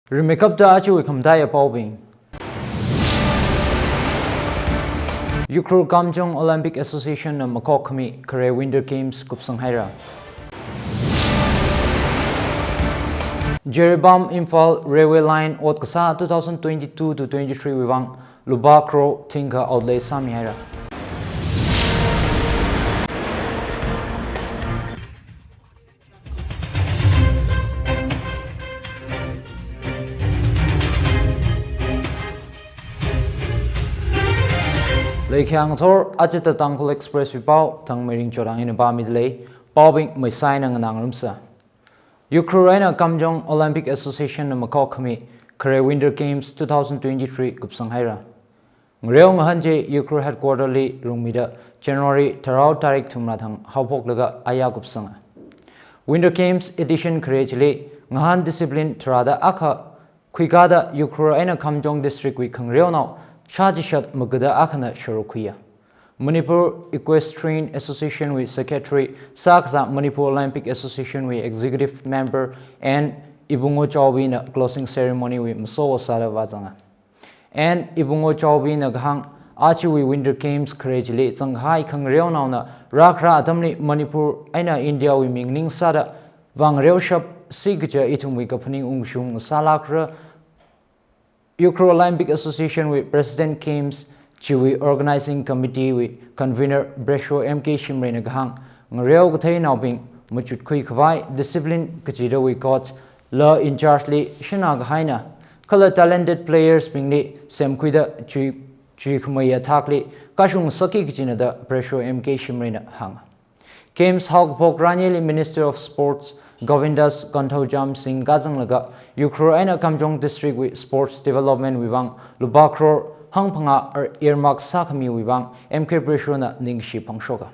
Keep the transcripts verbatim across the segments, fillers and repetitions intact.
Rimeikapta achiwui khamataiya paobing. Ukhrul Kamjong Olympic Association na makokkhami khare Winter Games kupsang haira. Jiribam Imphal Railway Line ot kasā two thousand twenty-two to twenty-three wui vang lupā crore thingkha outlay sāmi haira. Leikhyang thor, achita Tangkhul Express wui pao, Thangmeiring Chorang ina pāmida lei, paobing meisaina nganā ngarumsa. Ukhrul eina Kamjong Olympic Association na makokkhami khare Winter Games two thousand twenty-three kupsang haira. Ngareo ngahān chi Ukhrul headquarter li rungmida January tharao tarik thumrā thang haophoklaga aya kupsanga. Winter Games edition khare chili ngahān discipline tharāda akha khuikāda Ukhrul eina Kamjong district wui khangareonao shā chishat magada akhana sharuk khuiya. Manipur Equestrian Association wui Secretary sākazā Manipur Olympic Association wui Executive Member N Ibungo Chowbina closing ceremony wui masowa sāda vāzanga. N Ibungo Chowbina kahāng, achiwui Winter Games khare chili zangkahai khangareonaona rākhara atamli Manipur eina India wui ming ningsāda vāngareoshap si kaja ithumwui kaphaning ungshung sālākra. Ukhrul Olympic Association wui President Games chiwui Organizing Committee wui Convener Bresho M K Shimrayna kahāng, ngareo katheinaobing machutkhui khavai discipline kachidawui coach la in charge li shanā kahaina, kala talented players bingli semkhuida chui, chuikhameiya thakli kashung sāki kajina da Bresho M K Shimrayna hānga. Games haokaphok ranyili Minister of Sports Govindas Konthoujam Singh kazanglaga Ukhrul eina Kamjong district wui sports development wui vang lupā crore hangphangā er-, earmark sākhamiwui vang M K Breshona ningkashi phongshoka.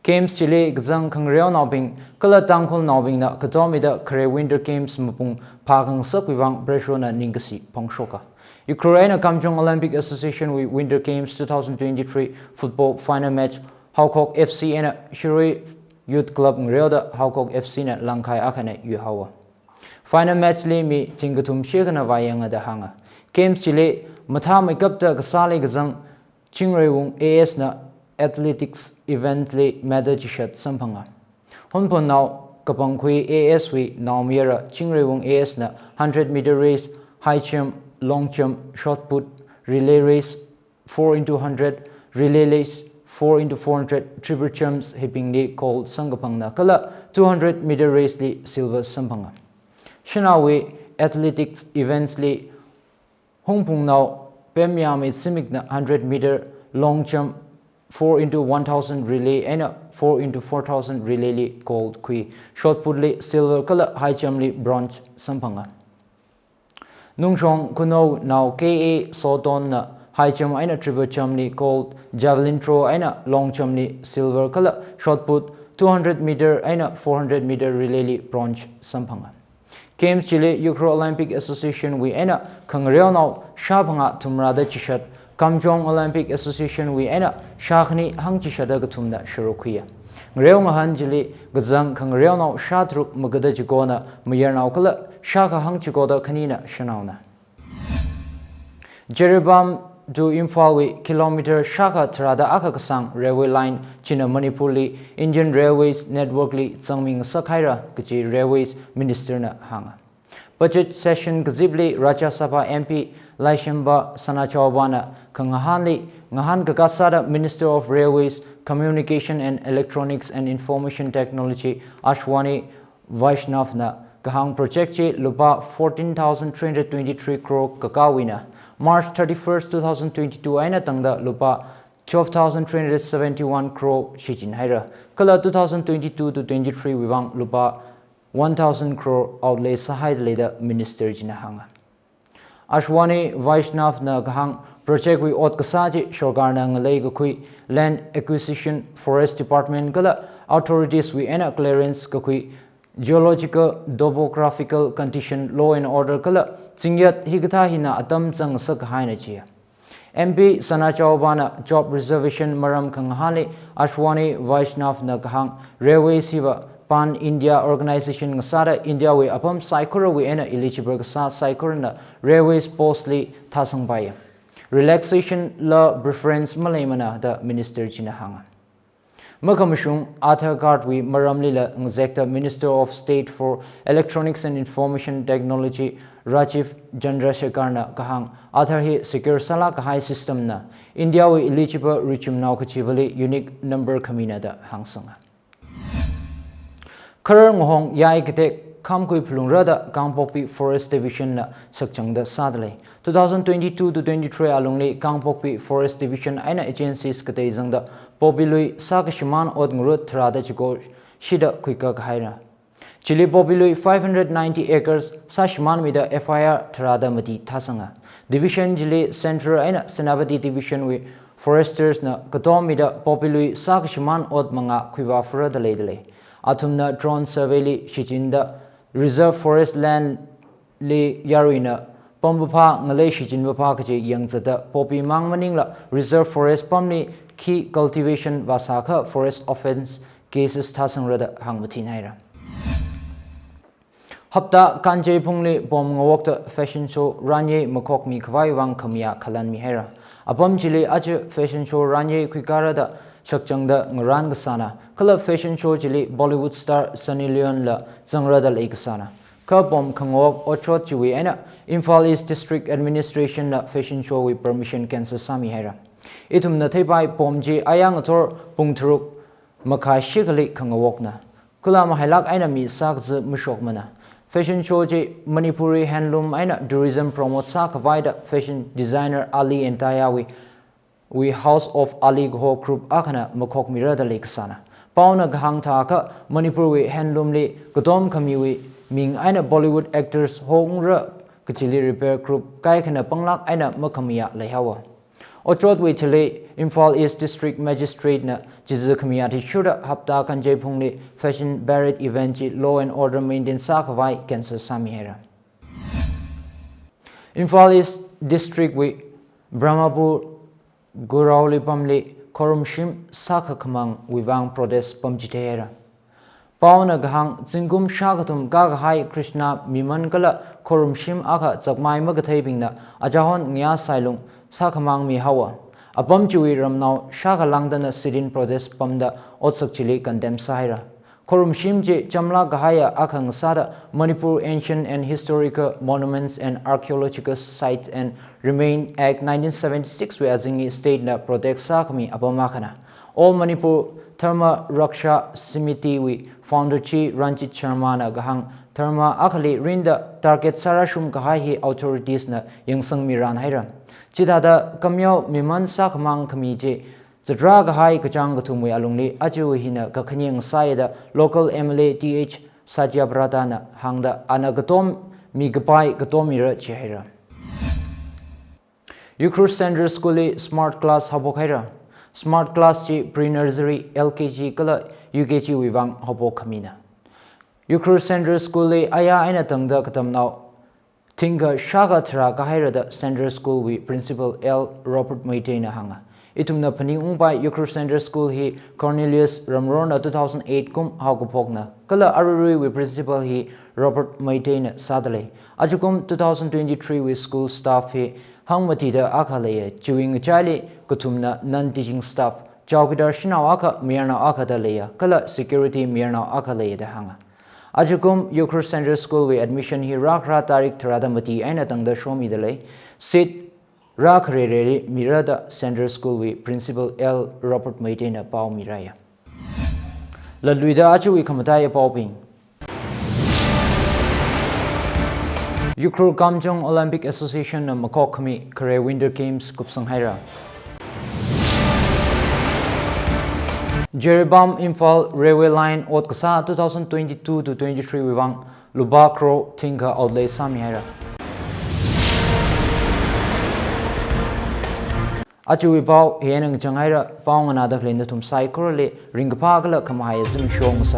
Games chili kazang khangareonaobing kala Tangkhulnaobingna katomida khare Winter Games mapung phākhangasakwui vang Breshona ningkashi phongshoka. Ukhrul eina Kamjong Olympic Association wui Winter Games two thousand twenty-three football final match Haokok F C eina Shirui Youth Club ngareoda Haokok F C na langkhai akhana yuihaowa. Final match li mi thingkathum shikhana vāyanga da hānga. Games chili mathāmeikapta kasāli kazang Chingreiwung A S na athletics event li medal chishat samphanga. Hunphun nao kapangkhui A S wui naomayara Chingreiwung A S na hundred meter race, high jump, long jump, shot put, relay race, four into hundred, relay race, four into four hundred, triple jumps hibingli gold samkaphangna kala two hundred meter race li silver samphanga. Shanaowui athletics events li Hungphungnao Pemyami Zimikna hundred meter long jump, four into one thousand relay eina four into four thousand relay li gold khui, shot put li silver kala high jump li bronze samphanga. Nungshong Khunou nao K A Sotonna high jump eina triple jump li gold, javelin throw eina long jump li silver kala shot put, two hundred meter eina four hundred meter relay li bronze samphanga. Games chili Ukhrul Olympic Association wui eina khangareonao shāphangā thumrāda chishat, Kamjong Olympic Association wui eina shākhani hangchishata kathumna sharuk khuiya. Ngareo ngahān chili kazang khangareonao shātharuk magada chikona mayarnao kala shākha hangchikoda khanina shanaona. Jiribam to Imphal wui kilometer shākha tharāda akha kasāng railway line china Manipur li Indian Railways network li zangmingasak haira kaji Railways Minister na hānga. Budget session kazipli Rajya Sabha M P Leishemba Sanajaoba na khangahānli ngahānkakā sāda Minister of Railways, Communication and Electronics and Information Technology Ashwani Vaishnav na kahāng project chi lupā fourteen thousand three hundred twenty-three crore kakāwuina, March thirty-first, two thousand twenty-two eina tangda lupā twelve thousand three hundred seventy-one crore shichin haira, kala two thousand twenty-two to twenty-three wui vang lupā one thousand crore outlay sāhaida lei da Minister china hānga. Ashwani Vaishnav na kahāng project wui ot kasā chi sorkarna ngalei kakhui Land Acquisition, Forest Department kala authorities wui eina clearance kakhui Geological, Topographical Condition, Law and Order kala zingyat hikathā hina atam zangngasak kahaina chiya. M P Sanajaoba na job reservation maram khangahānli Ashwani Vaishnav na kahāng railway siva Pan India Organization ngasāda India wui apam saikorawui eina eligible kasā saikorana railways post li thāsangpai. Relaxation la preference maleimana da Minister china hānga. Makhamashung Aadhaar card wui maramlila ngazekta Minister of State for Electronics and Information Technology Rajeev Chandrasekhar na kahāng Aadhaar hi secure sālāk kahai system na, India wui eligible richumnao kachivali unique number khamina da hāngsanga. Kharar ngahong yai katek khamkhui phalungra da Kangpokpi Forest Division na shakchangda sādalei. Two thousand twenty-two to twenty-three alungli Kangpokpi Forest Division eina agencies katei zangda poppy lui sākashimān ot ngarut tharāda chiko shida khuikak haira. Chili poppy lui five hundred ninety acres sāshimānmida F I R tharāda mati thāsanga. Division chili Central eina Senapati Division wui foresters na katommida poppy lui sākashimān ot mangā khuivā phara da leidalei. Athumna drone survey li shichinda reserve forest land li yaruina pampaphā ngalei shichinpaphā kaji yangzatda poppy mang maningla reserve forest pamli khi cultivation vāsākha forest offence cases thāsangra da hāngmathin haira. Hapta Kanjei phungli pom ngawokta fashion show ranyei makhokmi khavai vang khamayā khalanmi haira. Apam chili aja fashion show ranyei khuikara da shakchangda ngarān kasāna, kala fashion show chili Bollywood star Sunny Leone la zangra da lei kasāna. Kha pom khangawok otshot chiwui eina Imphal East District Administration na fashion show wui permission cancel sāmi haira. Ithumna theipai pom chi ayā ngathor pung tharuk makhai shikhali khangawokna. Kula mahailāk eina mi sākaza mashokmana. Fashion show chi Manipuri handloom eina tourism promote sākhavaida fashion designer Ali Entaya wui, wui House of Ali kaho group akhana makhokmira da lei kasāna. Paona kahāng thākha Manipur wui handloom li katom khamiwui ming eina Bollywood actors ho ungra kachili repair group kaikhana panglāk eina makhamayā leihaowa. Otshotwui thili Imphal East District Magistrate na chiza khami athishurda Hapta Kanjei phungli fashion parade event chi law and order maintain sākhavai cancel sāmi haira. Imphal East District wui Brahmapur Gurauli pamli khorumshim sākakhamangwui vang protest pamchithei haira. Paona kahāng zingkum shākathum kakahai Krishna miman kala khorumshim akha zakmai makatheibingna achahon ngayā sailung sākhamangmi haowa. Apam chiwui ramnao shākha langdana sit-in protest pamda otsak chili condemn sāhaira. Khorumshim chi chamlāk kahaiya akha ngasāda Manipur Ancient and Historical Monuments and Archaeological Sites and Remain Act nineteen seventy-six wui azingli state na protect sākhami apam akhana. All Manipur Dharma Raksha Samiti wui founder chi Ranjit Sharma na kahāng dharma akhali rinda target sārashum kahai hi authorities na yangsangmi rān haira. Chithāda kameo miman sākhamang khami chi zatrā kahai kachāng kathumwui alungli aja hina kakhaning sāya da local M L A T H Satyabrata na hāngda ana katom mi kapai katommira jihaira. Ukhrul Central School li Smart Class haophok haira. Smart Class chi pre-nursery, L K G kala U K G wui vang haophok khamina. Ukhrul Central School li ayā eina tangda katamnao thingkha shākha tharā kahaira da Central School wui Principal L Robert Meitei na hānga. Ithumna phaningungpai Ukhrul Central School hi Cornelius Ramrorna two thousand eight kum haokaphokna, kala aruiruiwui Principal hi Robert Meitei na sādalei. Ajakum two thousand twenty-three wui school staff hi hangmatida akha leiya, chiwui ngachaili kathumna non-teaching staff, chowkidar shanao akha, mayarnao akha da leiya, kala security mayarnao akha leiya da hānga. Ajakum Ukhrul Central School wui admission hi rākhara tarik tharāda mati eina tangda shomidalei. Seat rākharereli mira da Central School wui Principal L Robert Meitei na pao miraya. Latluida ajawui khamataiya paobing. Ukhrul Kamjong Olympic Association na makhok khami khare Winter Games kupsang haira. Jiribam Imphal Railway Line ot kasā two thousand twenty-two to twenty-three wui vang lupā crore thingkha outlay sāmi haira. Ajawui pao hi eina ngachang haira, pao nganāda khalei nathum saikorali ringkaphā kala khamahai zimiksho ngasā.